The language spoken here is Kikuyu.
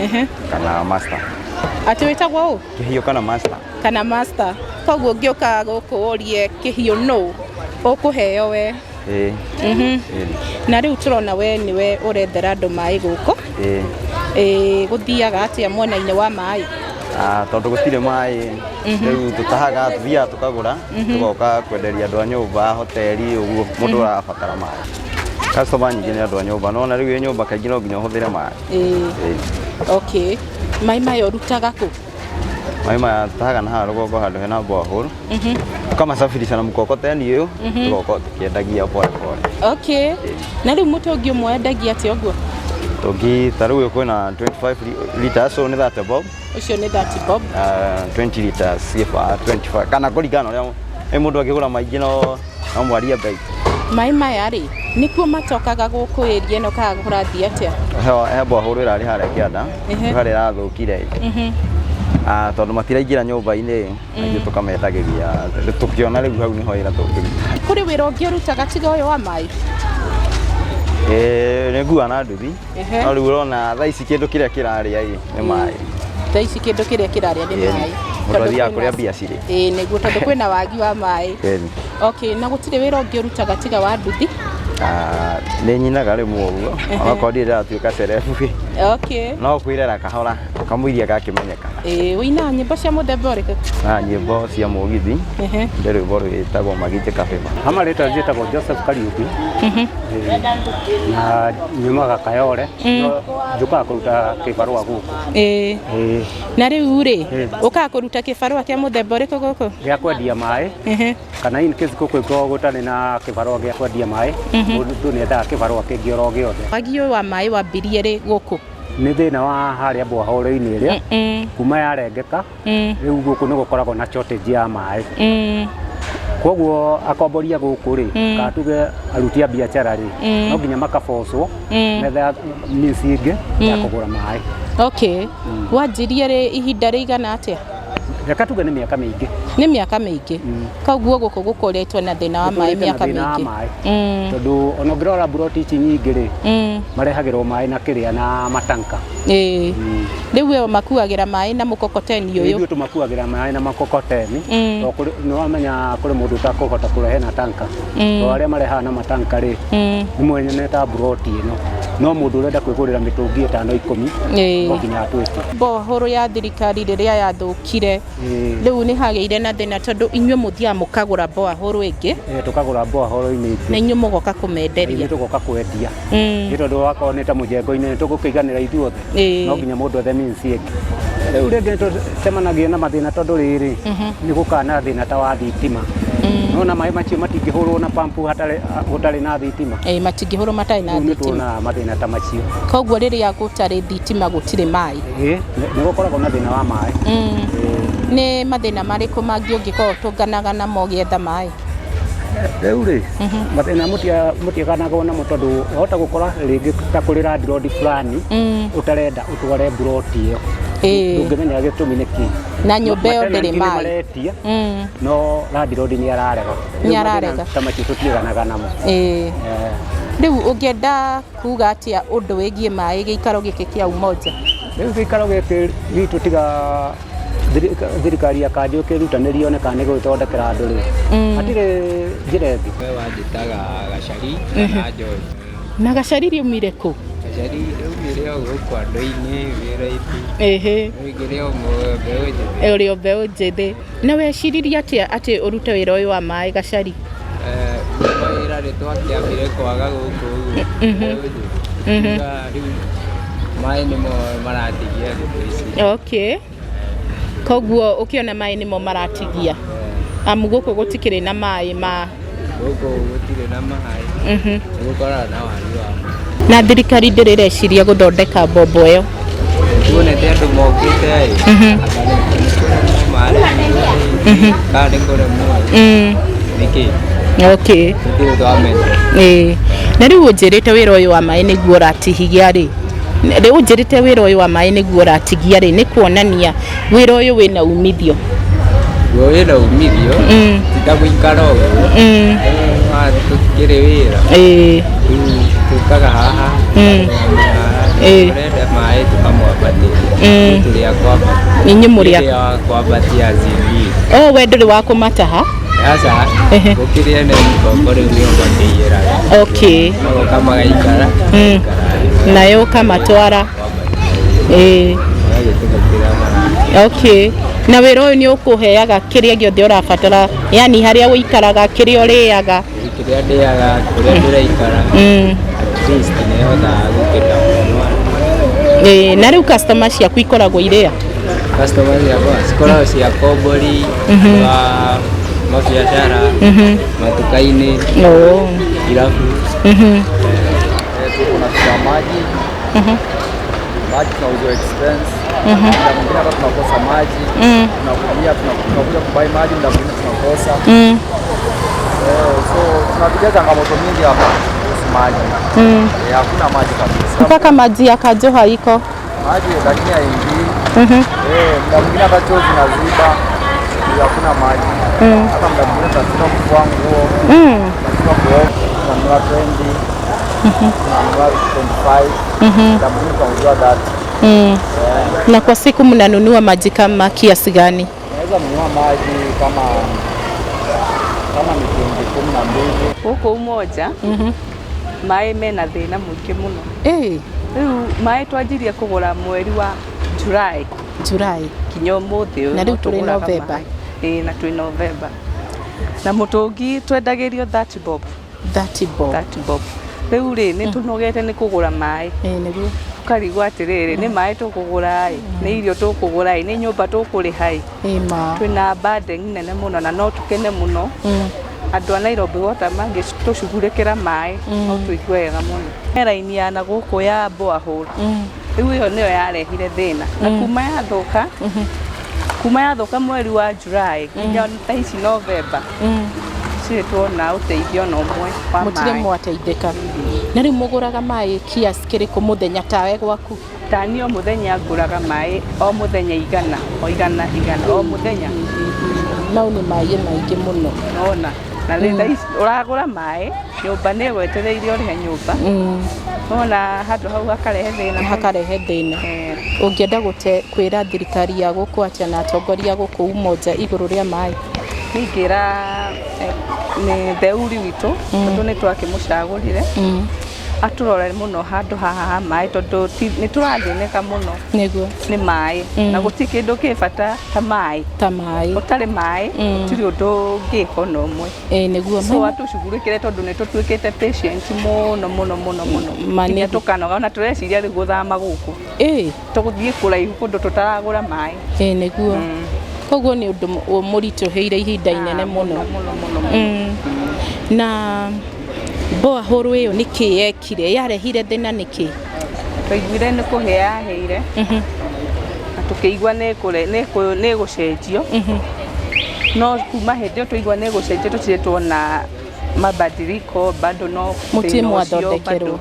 Ehe. Kana master. Atĩ wĩtagwo ũ? Kĩhiũ kana master. Kana master. Koguo ũngĩũka gũkũ ũrie kĩhiũ nũ, ũkũheo we. Ĩĩ. Ĩĩ. Na rĩu tũrona we nĩwe ũrethera andũ maĩ gũkũ. Ĩĩ. Ĩĩ, gũthiaga atĩa mwena-inĩ wa maĩ? Ah, tondũ gũtirĩ maĩ rĩu tũtahaga, tũthiaga tũkagũra, tũgoka kwenderia andũ a nyũmba, hoteli ũguo, mũndũ ũrabatara maĩ. Customer nyingĩ nĩ andũ a nyũmba, nona rĩu wĩ nyũmba kaingĩ no nginya ũhũthĩre maĩ. Ĩĩ. Ĩĩ. Okay. Maĩ maya ũrutaga kũ? Maĩ maya tũtahaga na haha rũgongo handũ hena borehole, tũkamasafirisha na mkokoteni ũyũ, tũgoka tũkĩendagia pole pole. Okay. Na rĩu mũtũngi ũmwe wendagia atĩa ũguo? Tũngi ta rĩu kwĩna 25 liters, so nĩ 30 bob. Ũcio nĩ 30 bob. 20 liters ciĩba 25 kana kũringana na ũrĩa ĩ mũndũ angĩgũra maingĩ no mwarie bei. Maĩ maya rĩ, nĩkuo matokaga gũkũ area ĩno kana kũrathiĩ atĩa? He borehole ĩrarĩ harĩa kĩanda harĩa ĩrathũkire. Ah, tondũ matiraingĩra nyũmba-inĩ, na ithuĩ tũkamendagĩria, tũkĩona rĩu hau nĩho wĩra tũngĩruta. Kũrĩ wĩra ũngĩ ũrutaga tiga ũyũ wa maĩ? Ĩĩ, nĩ nguaga na nduthi, no rĩu ũrona thaa ici kĩndũ kĩrĩa kĩrarĩa ĩ nĩ maĩ. Thaa ici kĩndũ kĩrĩa kĩrarĩa nĩ maĩ. Mũndũ Tondũ athiaga kwĩna- kũrĩa mbia cirĩ. Ĩĩ nĩguo, tondũ kwĩna wagi wa maĩ. Ĩni. Okay, na gũtirĩ wĩra ũngĩ ũrutaga tiga wa nduthi? Ah, nĩ nyinaga rĩmwe ũguo, onakorwo ndirĩ ndĩratuĩka cerebu ĩ, no kwĩrera kahora kamũiria gakĩmenyeka. Ĩĩ, ũinaga nyĩmbo cia mũthemba ũrĩkũ? Na nyĩmbo cia mũgithi, ndĩ rwĩmbo rwĩtagwo Magijĩ Kabĩma. Hama rĩtwa njĩtagwo Joseph Kariuki. Ĩĩ. Na nyumaga Kayole, no njũkaga kũruta kĩbarũa gũkũ. Ĩĩ. Ĩĩ. Na rĩu rĩ, ũkaga kũruta kĩbarũa kĩa mũthemba ũrĩkũ gũkũ? Gĩa kwendia maĩ, kana in case gũkũ gũtarĩ na kĩbarũa gĩa kwendia maĩ, mũndũ nĩ ethaga kĩbarũa kĩngĩ oro gĩothe. Wagi ũyũ wa maĩ wambirie rĩ gũkũ? Nĩ thĩna wa harĩa borehole-inĩ ĩrĩa kuma yarengeka, rĩu gũkũ nĩ gũkoragwo na shortage ya maĩ. Koguo akomboria gũkũ rĩ, kana tuge aruti a biacara rĩ, no nginya makabocwo metha means ĩngĩ ya kũgũra maĩ. Okay. Wanjirie rĩ ihinda rĩigana atĩa? Reka tuge nĩ mĩaka mĩingĩ. Nĩ mĩaka mĩingĩ. Koguo gũkũ gũkoretwo na thĩna wa maĩ Gũtũrĩte na mĩaka thĩna wa mĩingĩ. maĩ. Tondũ ona ũngĩrora mburoti ici nyingĩ rĩ, marehagĩrwo maĩ na kĩrĩa na matanka. Ĩĩ. Rĩu we makuagĩra maĩ na mũkokoteni ũyũ? Ithuĩ tũmakuagĩra maĩ na makokoteni. Tondũ nĩ wamenya kũrĩ mũndũ ũtakũhota kũrehe na tanka. Tondũ arĩa marehaga na matanka rĩ, nĩ mwene ta mburoti ĩno. No mũndũ ũrenda kwĩgũrĩra mĩtũngi ĩtano 10, no nginya atwĩtie. Borehole ya thirikari rĩrĩa yathũkire, rĩu nĩ hagĩire na thĩna tondũ inyuĩ mũthiaga mũkagũra borehole ĩngĩ. Tũkagũra borehole-inĩ ĩngĩ. Na inyuĩ mũgoka kũmenderia. Ithuĩ tũgoka kwendia. Nĩ tondũ wakorwo nĩ ta mũjengo-inĩ nĩ tũgũkĩiganĩra ithuothe. No nginya mũndũ ethe means ĩngĩ. Rĩu rĩngĩ nĩ tũcemanagia na mathĩna tondũ rĩrĩ, nĩ gũkaga na thĩna ta wa thitima. Nona maĩ macio matingĩhũrwo na pampu gũtarĩ na thitima. Ĩĩ, matingĩhũrwo matarĩ na Rĩu nĩ thitima. tuonaga mathĩna ta macio. Koguo rĩrĩa gũtarĩ thitima gũtirĩ maĩ. Ĩĩ, nĩ gũkoragwo na thĩna wa maĩ. Nĩ mathĩna marĩkũ mangĩ ũngĩkorwo ũtũnganaga namo ũgĩetha maĩ? Rĩu rĩ, mathĩna mũtiaganagwo namo tondũ wahota gũkora rĩngĩ ta kũrĩ landlord fulani ũtarenda ũtware mburoti ĩyo. Ndũngĩmenya gĩtũmi nĩ kĩĩ. Na nyũmba ĩyo ndĩrĩ Matenanti nĩ maĩ. maretia, no landlord nĩ ararega. Nĩ Rĩu ararega. mathĩna ta macio tũtiaganaga namo. Rĩu ũngĩenda kuga atĩa ũndũ wĩgiĩ maĩ gĩikaro gĩkĩ kĩa Umoja? Rĩu gĩikaro gĩkĩ gitũ tiga thirikari ya kanjũ ĩkĩrutanĩria one kana nĩ gũgĩthondekera andũ rĩ, hatirĩ njĩra ĩngĩ. We wanjĩtaga Gacari kana George. Na Gacari riumire kũ? Gacari riumire o gũkũ andũ-inĩ wĩra-inĩ. Rĩngĩ o mbeũ njĩthĩ. Ũrĩ o mbeũ njĩthĩ. Na weciririe atĩa atĩ ũrute wĩra ũyũ wa maĩ Gacari? Mawĩra nĩ twakĩambire kwaga gũkũ ũguo mbeũ njĩthĩ. Rĩu maĩ nĩmo maratigia thikũ ici. Okay. Koguo ũkĩona maĩ nĩmo maratigia. Amu gũkũ gũtikĩrĩ na maĩ ma Gũkũ gũtirĩ na maĩ. Nĩ gũkoragwo na wagi wa maĩ. Na thirikari ndĩrĩ ĩreciria gũthondeka mbombo ĩyo? Tuonete andũ mokĩte ĩ, anga nĩ kũremwo maremirwo ĩ, kana nĩ kũremwo ĩ, nĩkĩ? Okay. Tũtirĩ twamenya. Ĩĩ. Na rĩu ũnjĩrĩte wĩra ũyũ wa maĩ nĩguo ũratigia rĩ, rĩu ũnjĩrĩte wĩra ũyũ wa maĩ nĩguo ũratigia rĩ, nĩ kuonania wĩra ũyũ wĩna umithio. Guo wĩna umithio, ti ta gũikara ũguo. Tũtikĩrĩ wĩra. Ĩĩ. Rĩu tũkaga haha, haha. Ĩĩ. Ũrenda maĩ tũkamwambatĩria. Tũrĩ a kwambatia. Inyuĩ mũrĩ a Tũrĩ a kwambatia CV. Oh, we ndũrĩ wa kũmataha? Aca, Ehe. gũkĩrĩ ene ngombo rĩu nĩo makĩiyĩraga. Okay. Magoka magaikara, magaikara. Nayo ũkamatwara. Ĩĩ. Magagĩtũhe kĩrĩa mara. Okay. Na wĩra ũyũ nĩ ũkũheaga kĩrĩa gĩothe ũrabatara, yani harĩa ũikaraga, kĩrĩa ũrĩaga. Kĩrĩa ndĩaga, kũrĩa ndĩraikara, at least nĩhotaga gũkĩra mũno. Ĩĩ, na rĩu customer ciaku ikoragwo irĩa? Customer ciakwa cikoragwo cia kombori, andũ a mabiacara, matuka-inĩ, Oh. irabu. Tuko na shida ya maji. Maji tunauziwa expense. Muda mwingine hata tunakosa maji. Tunakuja tunakuja kubuy maji, muda mwingine tunakosa. So tunapitia changamoto mingi hapa kuhusu maji. Hakuna maji kabisa. Mpaka maji ya Kanjo haiko. Maji lakini haingii. Muda mwingine hata choo zinaziba. Ndio hakuna maji. Hata muda mwingine tunashindwa kufua nguo. Tunashindwa kuoga. Tunanunua 20. Tunanunua 25. Muda mwingine tunauziwa 30. Na kwa siku mnanunua maji kama kiasi gani? Naweza nunua maji kama mitungi 12. Gũkũ Umoja maĩ mena thĩna mũingĩ mũno. Ĩĩ. Rĩu maĩ twanjirie kũgũra mweri wa July July. Kinya ũmũthĩ ũyũ Na rĩu no tũrĩ tũgũraga November. maĩ. Ĩĩ, na twĩ November. Na mũtũngi twendagĩrio 30 bob. 30 bob. 30 bob. Rĩu rĩ nĩ tũnogete nĩ kũgũra maĩ. Ĩĩ, nĩguo. Tũkarigwo atĩrĩrĩ, nĩ maĩ tũkũgũra ĩ, nĩ irio tũkũgũra ĩ, nĩ nyũmba tũkũrĩha ĩ. Ĩĩ ma. Twĩna burden nene mũno na no tũkene mũno. Andũ a Nairobi Water mangĩtũcugurĩkĩra maĩ no tũigue wega mũno. He raini ya na gũkũ ya borehole. Rĩu ĩyo nĩyo yarehire thĩna. Na kuma yathũka mweri wa July nginya thaa ici November, gũtirĩ tuona ũteithio na ũmwe wa Mũtirĩ maĩ. mwateithĩka. Na rĩu mũgũraga maĩ kiasi kĩrĩkũ mũthenya tawe gwaku? Tani o mũthenya ngũraga maĩ o mũthenya 100, o 100 100 o mũthenya. Mau nĩ maĩ maingĩ mũno. Nona na rĩu thaa ici ũragũra maĩ, nyũmba nĩ ĩgwetereire ũrĩhe nyũmba. Nona handũ hau hakarehe thĩna. Hakarehe thĩna. Ũngĩenda gũte kwĩra thirikari ya gũkũ atĩa na atongoria gũkũ Umoja igũrũ rĩa maĩ? Ningĩra nĩ theuri witũ, tondũ nĩ twakĩmũcagũrire, atũrore mũno handũ haha ha maĩ, tondũ nĩ tũrathĩnĩka mũno nĩ maĩ, na gũtirĩ kĩndũ kĩ bata ta maĩ. Ta maĩ. Ũtarĩ maĩ gũtirĩ ũndũ ũngĩka ona ũmwe. Ĩĩ, nĩguo. So atũcugurĩkĩre, tondũ nĩ tũtuĩkĩte patient mũno mũno mũno mũno Ma nginya tũkanoga, ona tũreciria rĩu gũthama gũkũ, tũgũthiĩ kũraihu kũndũ tũtaragũra maĩ. Ĩĩ, nĩguo. Koguo nĩ ũndũ mũritũhĩire ihinda inene mũno. Mũno mũno. Na borehole ĩyo nĩ kĩ yekire? Yarehire thĩna nĩkĩ? Twaiguire nĩ kũhĩa yahĩire, na tũkĩigua nĩ ĩgũcenjio, no kuma hĩndĩ ĩyo twaigua nĩ ĩgũcenjio tũtirĩ tuona mabadiliko bado, no Mũtirĩ thĩna ũcio mwathondekerwo. bado.